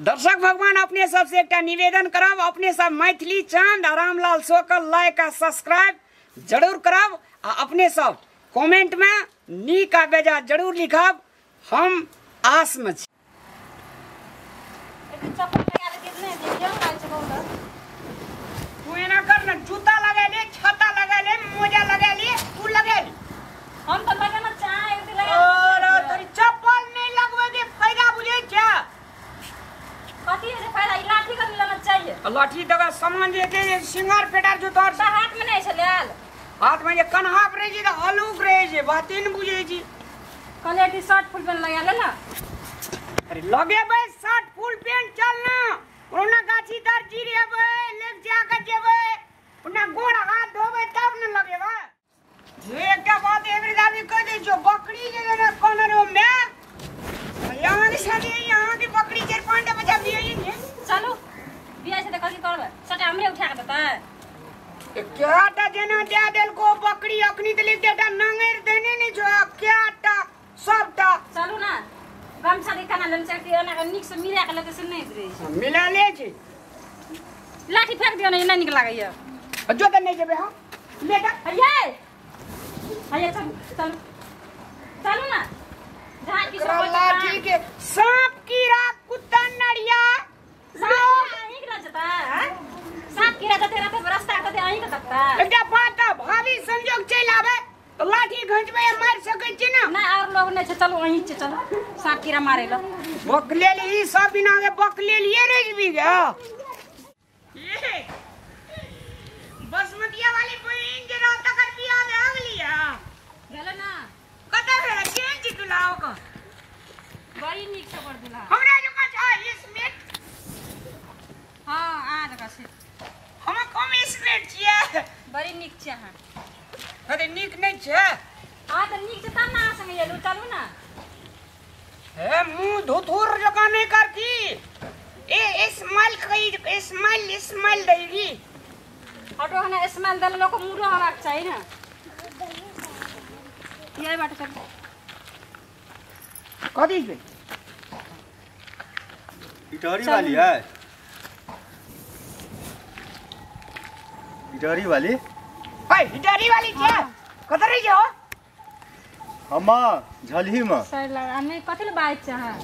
दर्शक भगवान अपने सबसे एकटा निवेदन करब, अपने सब मैथिली चांद रामलाल शो के लाइक आ सब्सक्राइब जरूर करब आ अपने सब कमेंट में नीक आ बेजा जरूर लिखब। हम आस में छी। तू एना कर ना, जूता लगा ले, छाता लगा ले, मोजा लगा ले, तू लगा ले। हम तो लगाना चाहे लगा। और तोरी चप्पल नहीं लगवे के फायदा बुझे क्या? कथी है फायदा? ई लाठी कर लेना चाहिए। लाठी दगा सामान जे के सिंगार पेटार जो तोर हाथ में नहीं छले आल। हाथ में जे कन्हा पर रहे छी त अलूक रहे छी, बाते न बुझे छी। कले टी शर्ट फुल पेंट लगा ले ना। अरे लगेबै शर्ट फुल पेंट चल ना, ओना गाछी तर चिड़ेबै, लेक जा के जेबै, ओना गोड़ हाथ धोबै तब न लगेबै। एकटा बात एबरी दादी कह दै छो, बकरी जे ने कोन रो में यहाँ के शादी, यहाँ के बकरी चार पांच टा बच्चा बियाई ने। चलू बियाह से त कथी करबै, सटा हमरे उठा के देतै। क्या टा जेना दे देलको बकरी अखनी त लिख देटा नांगेर देने नै छो, क्या टा सबटा। चलू ना गमछा के खाना लेने चलती ओना के नीक से मिला के लेते से नहीं रहे छै। मिला ले छी। लाठी फेंक दियो ने, नहि नीक लागैया। जो त नहीं जेबै हम बेटा। हइये हइये चलू चलू चलू ना। जहाँ की सब लाठी के सांप कीड़ा कुत्ता नड़िया लोग अहीं के जता हैं, सांप कीड़ा जते रहते रास्ता कते अहीं के तकता। एकटा बात भाभी संजोग चलि आबे तो लाठी घंचबे मार सकै छी ना। ना और लोग नहीं छै, चलू अहीं छै, चलू सांप कीड़ा मारे ल। बकलेल ई सब बिना के बकलेल ये रजबी गे। ये बसमतिया वाली बहिन जे रात तक बियाह भए गेलिया गेल ना। कत भेल केहन छी दुल्हा ओकर? बड़ी नीक छै ओकर दुल्हा। हमरा जकाँ छै स्मेट? हां अहाँ जकाँ छै। हम कम स्मेट छियै। बड़ी नीक छै अहाँ। अरे नीक नहीं छै। हां त नीक छै तब ना अहाँ संगे एलू। चलू ना। हे मुंह धुथुर जकाँ नहीं कर की। ए स्माइल कही, स्माइल स्माइल देगी। ऑटो हने स्माइल देल लोक मुंह होबाक चाही ना। यही बात चलू। कथी छै? इटहरी वाली है, इटहरी वाली। हाय इटहरी वाली छै, कत रही हो? हम झलही में। सर लगा नहीं कथि ले बात छै अहाँ?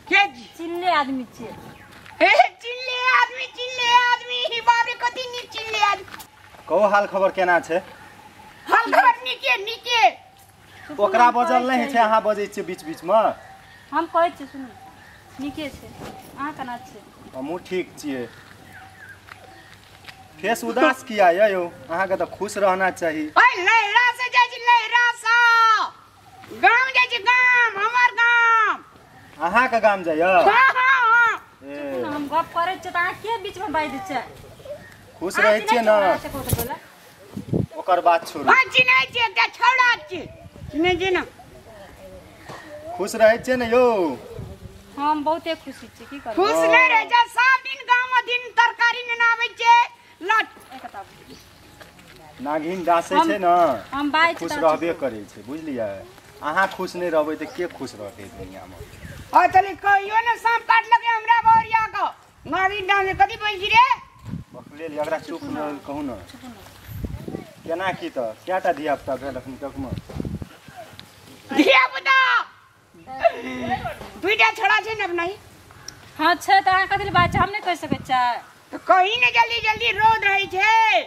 के चिल्ले आदमी छै। ए चिल्ले आदमी, चिल्ले आदमी ही बाप रे कथि नीक चिल्ले आदमी। कहू हाल खबर केना छै? हाल खबर नीके नीके। ओकरा बजल नहीं छै, अहाँ बजै छियै बीच बीच में। हम कहै छियै सुनू, नीके छै। अहाँ केना छै? हमहूँ ठीक छियै। फेस उदास किया यै यौ? अहाँके तऽ खुश रहना चाही। ओए लहरा से जाइ छी, लहरा से गाम जाइ छी, गाम हमर गाम। अहाँके गाम जाइया? हां हां। चुप ना, हम गप करै छियै तऽ अहाँ के बीच में बाजि दै छियै? खुश रहै छियै ना, ओकर बात छोड़ू। हां चिन्है छियै, एकटा छौड़ा छियै, चिन्है छियै ना। खुश रहै छियै ने यौ? हम बहुते खुशी छी, की करब। खुश नहि रहै छै, सब दिन गाम में दिन तरकारी नेने आबै छै। लट नागिन डासै छै ना, हम बाजि खुश रहबे करै छै, बुझलियै? अहाँ खुश नहि रहबै तऽ के खुश रहतै दुनिया में? आ चली कहियो ने सांप काटलकै हमरा बौरिया के। नागिन डांस कथी बोल छी रे? बकलेल एकरा चुप न कहू न। केना की तऽ कएटा धिया पुता भेल अखन तक में? धिया पुता दुईटा छोड़ा छै ने अपना ही। हां छै तऽ अहाँ कथी ले बात छै, हम नहि कहि सकै छियै। तऽ कही ने जल्दी जल्दी रोद रहै छै।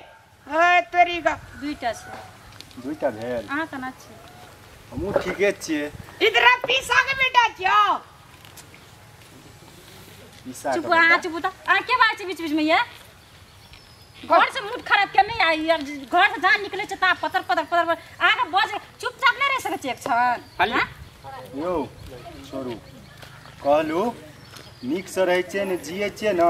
हे तोरी का दुईटा छै। दुईटा भेल। अहाँ केना छै? हमहूँ ठीके छियै। इधर पीसा के बेटा छियौ। पीसा चुप अहाँ चुप तऽ अहाँ के बात छै बीच बीच में ये? घर से मूड खराब के नहीं आई यार, घर से जहाँ निकले छै ता पतर पतर पतर अहाँ के बज चुपचाप नहीं रह सकै छियै एक क्षण। यौ छोड़ू, कहलू नीक से रहै छियै ने, जियै छियै ने,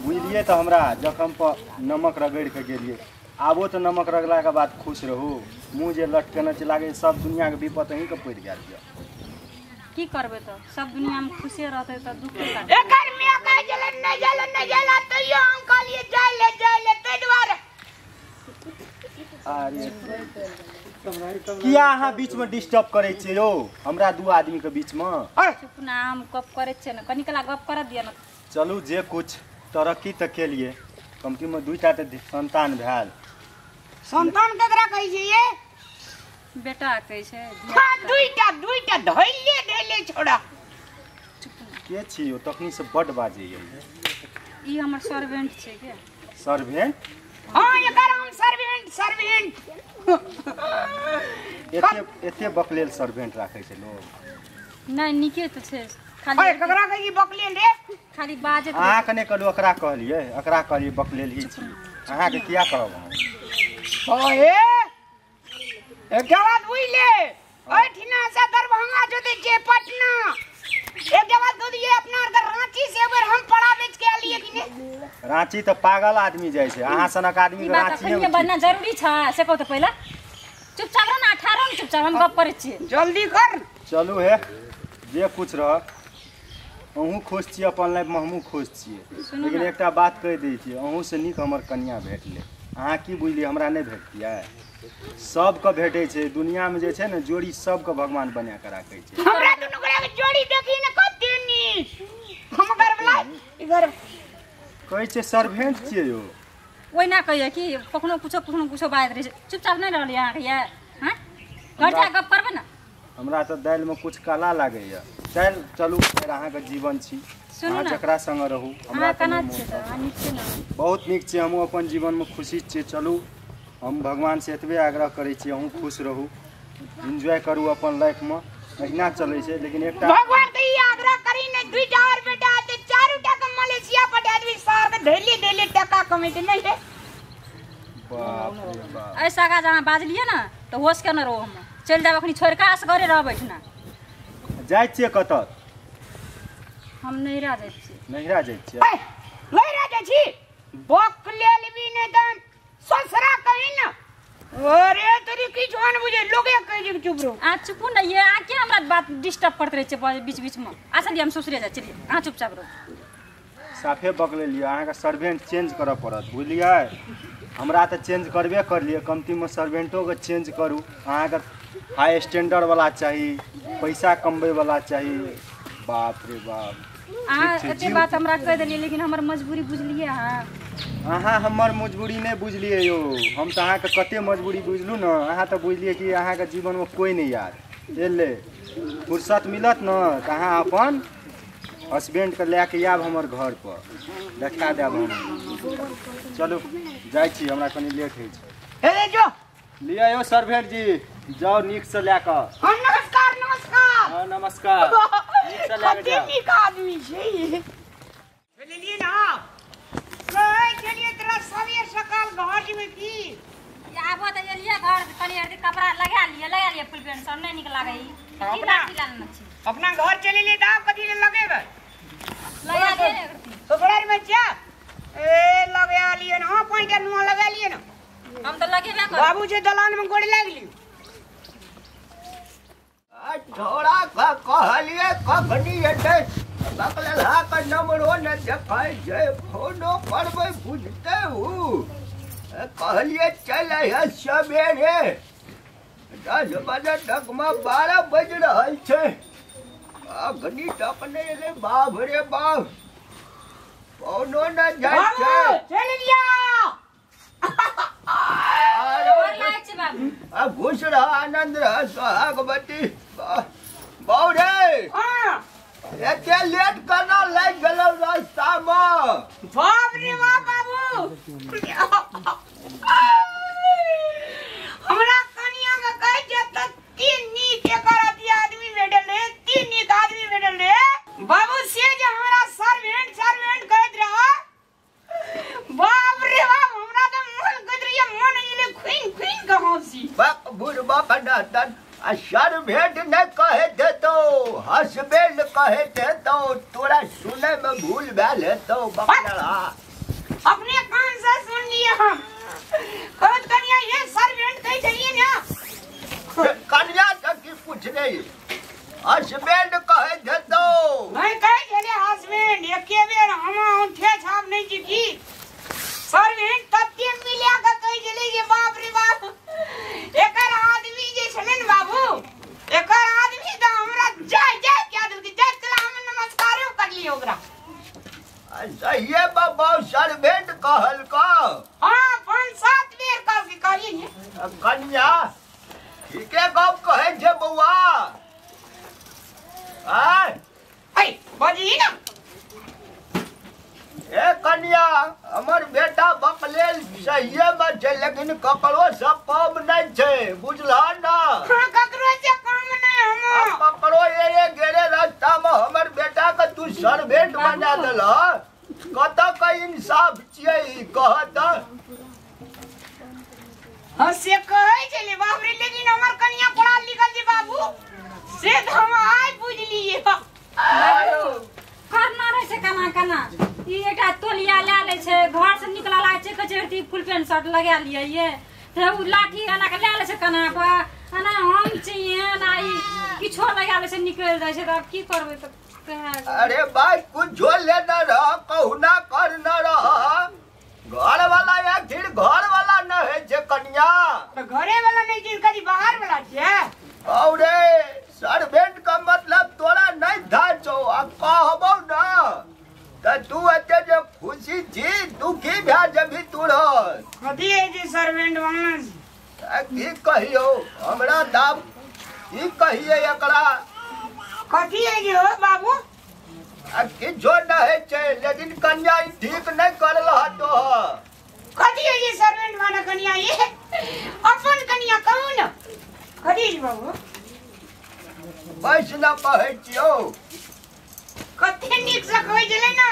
बुझलियै तऽ हमरा जखम पर नमक रगड़ि के गेलियै। आबो तऽ नमक रगड़लाके बाद खुश रहू। मुँह जे लटकेने छै लागै सब दुनियाके विपत अहीँके पड़ि गेल यऽ। की करबै तऽ सब दुनिया में खुशे रहतै तऽ दुख के काटतै। एकर माय कहै छलै नहि जाय ले नहि जाय ले, तैयो हम कहलियै जाय ले जाय ले, ताहि दुआरे। अरे किया अहाँ बीच में डिस्टर्ब करै छियै यौ हमरा दू आदमी के बीच में? चुप ना, हम गप करै छियै ने, कनिकला गप करऽ दिअ ने। चलू जे कुछ तरक्की तऽ केलिए, कमतीमे 2टा तऽ संतान भेल। संतान ककरा कहै छै ये? बेटा कहै छै। हां, 2टा 2टा धैले धैले छोड़ा। के छी यो तखनी से बड बाजैया? ई हमर सर्वेंट छै के। सर्वेंट? हां, एकर हम सर्वेंट सर्वेंट। एते एते बकलेल सर्वेंट राखै छै लोग? नहीं, नीके तऽ छै। खाली ओए ककरा कहै बकलेल रे? खाली बाजत। अहाँ कने कहलु एकरा कहलियै, एकरा कहलियै बकलेल ही छी। अहाँ के किया कहब हम? ओए एकटा बात बुझले, एहिठिना से दरभंगा जोते जे पटना, एकटा बात दो दिए अपना आर रांची से एबर हम पड़ा बेच के आलिए कि ने? रांची तऽ पागल आदमी जाइ छै, अहाँ सनक आदमी रांची में बनना जरूरी छै से कहू तऽ पहिले। चुपचाप रह ना, 18 में चुपचाप हम गप करै छियै। जल्दी कर। चलू हे, जे कुछ रह, अहूँ खुश छी अपन लाइफ में, हमहूँ खुश छियै। लेकिन एकटा बात कहि दै छी, अहूँ से नीक हमर कनिया भेटलै। अहाँ की बुझलियै हमरा नहि भेटतियै? सबके भेटै छै दुनिया में जे छै ने, जोड़ी सबके भगवान बना के राखै छै। हमरा दुनू गोरा के जोड़ी देखी ने कते नीक। हम गरबला इधर कहै छै सर्वेंट छियै यौ। ओहिना कहिए कि कखनो कुछो कखनो कुछो बाजैत रहै छै। चुपचाप नहि रहलियै अहाँके ये? हँ, घर जा गप करबै ने। हमरा तऽ दालिमे कुछ काला लागैया। चल चलू, फेर अहाँके जीवन छी, अहाँ जकरा संग रहू। हमरा केना छै तऽ अहाँ नीक छी ने? बहुत नीक छै, हमहूँ अपन जीवनमे खुशी छियै। चलू, हम भगवान से एतबे आग्रह करै छी, अहूँ खुश रहू, एन्जॉय करू अपन लाइफमे। अहिना चलै छै। लेकिन एकटा भगवान के ई आग्रह करी ने 2टा और बेटा ते 4टा के मलेशिया पठा देबी, सार के धैले धैले टका कमेते नहीं है। बाप रे बाप। ऐसा का जहाँ बाजलियै ने तऽ होश के न रहो, हम चलि जायब अखनी छोड़ि कऽ, असगरे रहबै एहिठिना। जाइ छियै कतऽ? हम नैहरा जाइ छियै। नैहरा जाइ छियै? नैहरा जाइ छी? बक लेलबी नहि तहन ससुरा कही न। अरे तोरी किछु न बुझे, लोगे कहै छै चुप रहो। अहाँ चुपू ने ये, अहाँ किया हमरा बात डिस्टर्ब करैत रहै छियै बीच बीच में? आ चलिए हम ससुरे जाइ चलिए, अहाँ चुपचाप रहू। साफे बक लेलियै, अहाँके सर्वेंट चेंज करऽ पड़त, बुझलियै? हमरा तऽ चेंज करबे करलियै, कमतीमे सर्वेंटोके चेंज करू। अहाँके हाई स्टैंडर्ड वाला चाही, पैसा कमबै वाला चाही। बाप रे बाप। अहाँ एते बात हमरा कहि देलियै, लेकिन हमर मजबूरी बुझलियै अहाँ? अहाँ हमर मजबूरी नहि बुझलियै यौ। हम तऽ अहाँके कते मजबूरी बुझलहुँ ने, अहाँ तऽ बुझलियै कि अहाँके जीवनमे कोइ नहि यार एलै। फुर्सत मिलत ने तऽ अहाँ अपन हसबैंडके लए के आयब हमर घर पर, देखा देब हम। चलू जाइ छी, हमरा कनि लेट होइ छै। हे जो लिअ यौ सर्वेंट जी, जाउ नीकसँ लए कऽ। हाँ नमस्कार नमस्कार। हाँ नमस्कार। नीकसँ लए कऽ कते जाउ। नीक आदमी छै। चलिए ना, कहै छलियै तोरा सबेर सकाल घर जेबै की? आबो तऽ एलियै घर, कनि अरती कपड़ा लगा लिअ, लगा लिअ फुल पेंट सब, नहि नीक लागै ई। की अपना लाठी लाल छी? अपना घर चलि एलियै तऽ आब कथी लए लगेबै? लगा लिअ ने अरती। ससुरारि में छियै? ए लगा लिअ ने, हाँ पाँचटा नुआ लगा लिअ ने। हम तऽ लगेबे करब। बाबू छै दलान में गोड़ लागि लियौ। छोड़ा कहलिए कखनी एतै बकलेलहा के नंबरो ने देखै छै, फोनो करबै बुझते हूँ। कहलिए चल अइहे सवेरे 10 बजे तकमे 12 बजि रहल छै, अखनी तक नहि एलै। बाप रे बाप, फोनो नहि जाइ बाबू छै। चलि लिअ। आरो गोर लागै छी बाबू। आ खुश रह, आनंद रह, सोहागवती बाउ रे। हाँ एते लेट केना लागि गेलौ रास्तामे? बाप रे बाप बाबू, हमरा कनिया के कहै छै तते नीक एकर अथी आदमी भेटल रे, एते नीक आदमी भेटल रे बाबू, से जे हमरा सर्वेंट सर्वेंट कहैत रह, बाप रे बाप, हमरा तऽ मन कहैत रहिए मन एले खुइन खुइन के हँसी। बाप बुढ़बा कनातन आ सर्वेंट नहि कहैत हेतौ, हसबैंड कहैत हेतौ, तोरा सुनैमे भूल भेल हेतौ बकलहा। अपने कान से सुन लिए हम, कहत कनिया ये सर्वेंट कहै छलियै ने। कन्या से की पूछने, हसबैंड कहैत हेतौ। नहीं कहै छलै हसबैंड, एके बेर हम औंठे छाप नहि छी की सर्वेंट तते मिला के कहै छलै जे बाप रे बाप, एकर आदमी जे छलै ने बाबू, एकर आदमी तऽ हमरा जाय जाय कए देलकै, जाय तोरा हम नमस्कारो करलियै ओकरा। सहिए बाबा सर्वेंट कहलको। हां 5-7 बेर कह के कहलिए ने। कन्या ठीके गप कहै छै बौआ। आय ऐ बजी ना। ए कन्या हमर बेटा बकलेल सहिए में छै लेकिन ककरो से कम नहीं छै बुझलह ना। हां ककरो से कम नहीं हम। ककरो ये गेरे रास्ता में हमर बेटा के तू सर्वेंट बना देलह कत के इंसाफ छियै कह त। हां से कहै छलै बाप रे लेकिन हमर कन्या पढ़ल लिखल छै बाबू से त हम आइ बुझलियै। करना रहै छै केना केना ई एकटा तोलिया लए लै छै घर से निकल लागै छै कचेरती फुल पेंट शर्ट लगा लियै ये तऽ ओ लाठी एना के लए लै छै कना पर एना हम छियै एना ई किछो लगा लै छै निकलि जाइ छै तऽ आब की करबै तऽ। अरे भाई कुछो लेना रह कहुना करना रह घर वाला आखिर घर वाला न है छै कन्या। तऽ घरे वाला नहीं छै कभी बाहर वाला छै। औरे सर्वेंट का मतलब तोरा नहीं था छौ आ कहबौ ना त तू एते जे खुशी छी दुखी भए जेबही तुरंत। कथी है जे सर्वेंट वाला की कहियो हमरा दाब की कहिए एकरा कथी है जे हो बाबू। आ किछो न है छै लेकिन कन्या ई ठीक नहीं करलह तो। कथी है जे सर्वेंट वाला कन्या ये अपन कन्या कहू न कथी है बाबू। बस न कहै छियौ कते नीक से कहै छलै ना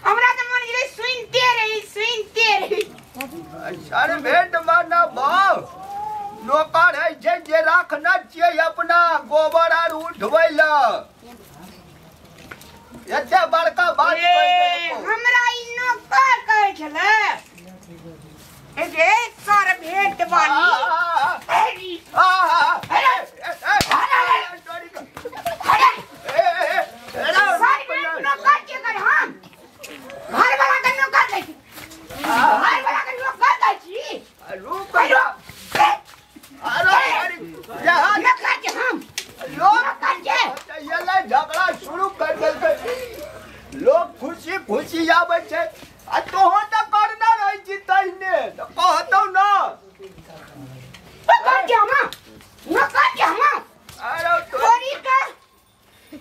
हमरा तऽ मन गेलै सुनते रही सुनते रही। सर्वेंट माना बाप नौकर है छै जे राखना छियै अपना गोबर आर उठबै ल एते बड़का बात कहि देलकौ। हमरा ई नौकर कहै छलै ए जे सर्वेंट वाली। नौकर के कर हम घर वाला के नौकर कहै छी घर वाला के नौकर कहै छी। रुक अरे यहाँ नौकर के हम लोग नौकर के ये ले झगड़ा शुरू कर देलकै। लोग खुशी खुशी आबै छै आ तोहो तऽ करना रहै छी तहिने तऽ कहतौ ना। नौकर के हम नौकर के हम। अरे तोरी के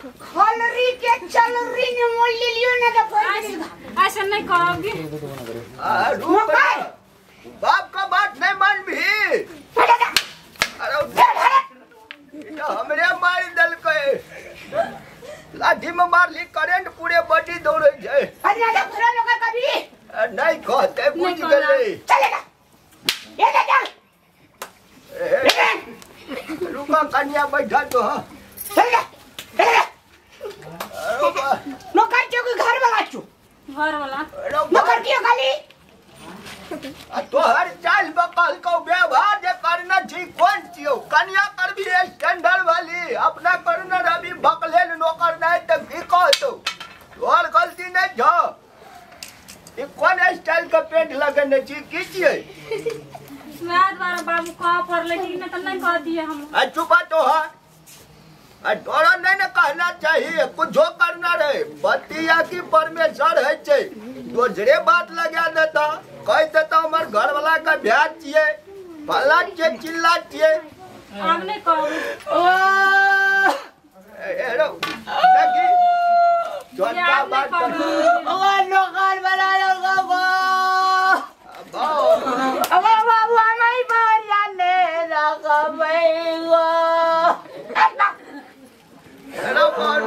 खलरी के चलरी ने मोल लियो ना तो फिर ऐसा नहीं कहोगी। रुक बाप का बात नहीं मानबी। अरे हमरे मारि देलकै लाठी में मारली करेंट पूरे बॉडी दौड़ै छै। अरे ना फिर नौकर कभी नहीं कहते बुझ गेलै। चलेगा ये ले चल रुका कन्या बैठा तो। हां चलेगा नौकर के घर वाला छु घर वाला नौकर के खाली तोहर चाल बकल को व्यवहार जे करना छी कोन छियौ कन्या करबी स्टैंडर्ड वाली अपना करना रवि बकलेल नौकर नहीं त की कहतौ तोहर गलती नहीं छौ। ई कोन स्टाइल के पेंट लगेने छी की छियै। वएह द्वारा बाबू कह पड़लै कि नहीं त नहीं कह दिए हम। आ चुपा तो हा आ तोरा नहीं ने कहना चाहिए कुछो करना रहे बतिया की परमेश्वर है छै दोसरे बात लगा देता कह देता हमर घर वाला के ब्याह छियै फला छियै चिल्ला छियै। आब नहीं कहू ओ ए रो देखी छोटा बात ओ नौकर वाला लोगो अब बाबू नहीं बाहर ले रखबै गो। अरे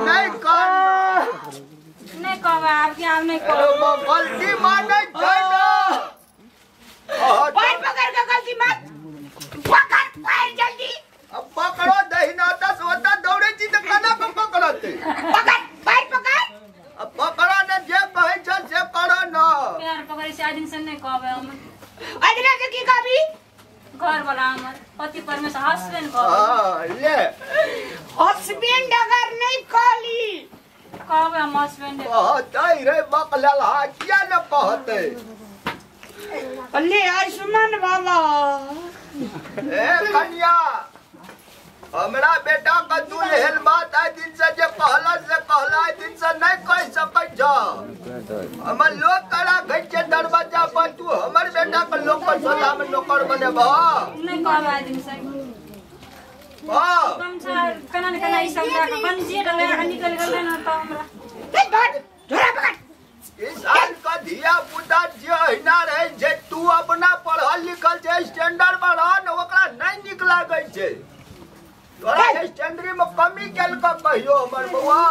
नहीं कर नहीं कहबै आब के आब नहीं कहबै गलती मानै छै ना पैर पकड़ के गलती मत पकड़ पैर जल्दी। अब पकड़ो दहिना दस ओता दौड़े छी त केना के पकड़ते पकड़ पैर पकड़। अब पकड़ो ने जे कहै छै से करो ना। पैर पकड़ै छै आइ दिन से नहीं कहबै हम। अदना से की कहबी घर वाला हमर पति परमेश्वर हस्बैंड कहबै। हां ले हस्बैंड अगर नहीं कहली कहबै हम हस्बैंड कहतै रे बकलेल हा किया न कहतै। ले आयुष्मान बाबा। ए कन्या हमरा बेटा के तू एहन बात आइ दिन से जे कहला से कहला आइ दिन से नहीं कह सकै छ। हमर लोक के राखै छै दरवाजा पर, तू हमर बेटा के लोक के सोझा में नौकर बनेबह? नहीं कहब आइ दिन से। हां गमछा केना ने केना ई सब लए कऽ बंजिए लए कऽ निकलि गेलै ने तऽ हमरा। धर झोरा पकड़। किसान का धिया पुता जे अहिना रहै छै, तू अपना पढ़ल लिखल छै स्टैंडर्ड पर रह ने, ओकरा नहीं नीक लागै छै। तोरा स्टैंडर्ड में कमी केलक कहियो हमर बौआ?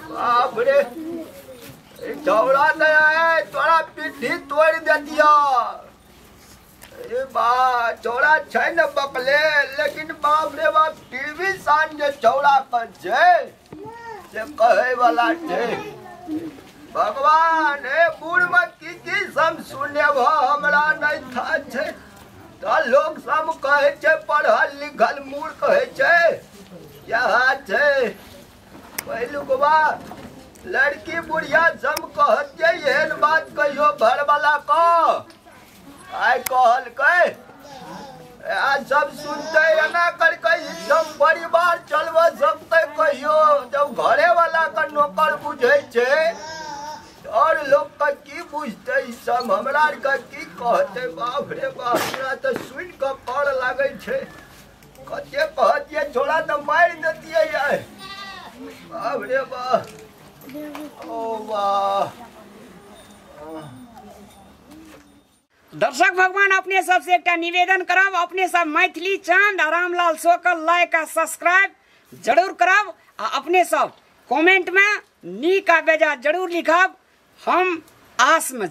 बाप रे झौड़ा दया है तोरा पिट्ठी तोड़ि देतिया। अरे बा चौड़ा छै ने बकले, लेकिन बाप रे बाप टीवी सान जे चौड़ा के छै से कहे वाला छै। भगवान हे बूढ़ में की की सब सुनेब हमरा नहीं था छै। तऽ लोग सब कहै छै पढ़ल लिखल मूर्ख कहै छै। यहाँ छै पहिलुकबा लड़की बुढ़िया सब कहत जे एहन बात कहियो घरवाला कह आइ कहलकै आ सब सुनते एना करके सब परिवार चलबे सकते कहियो। जब घरे वाला का नौकर बुझै छै और लोग का की बुझते सब हमरा के की कहते। बाप रे बाप हमरा तो सुन के कर लागै छै। कते कहतियै छोड़ा तो मारि देतियै यार। बाप रे बाप ओ वाह। दर्शक भगवान अपने सबसे एकटा निवेदन करब, अपने सब मैथिली चांद रामलाल शो के लाइक आ सब्सक्राइब जरूर करब आ अपने सब कमेंट में नीक आ बेजा जरूर लिखब। हम आस में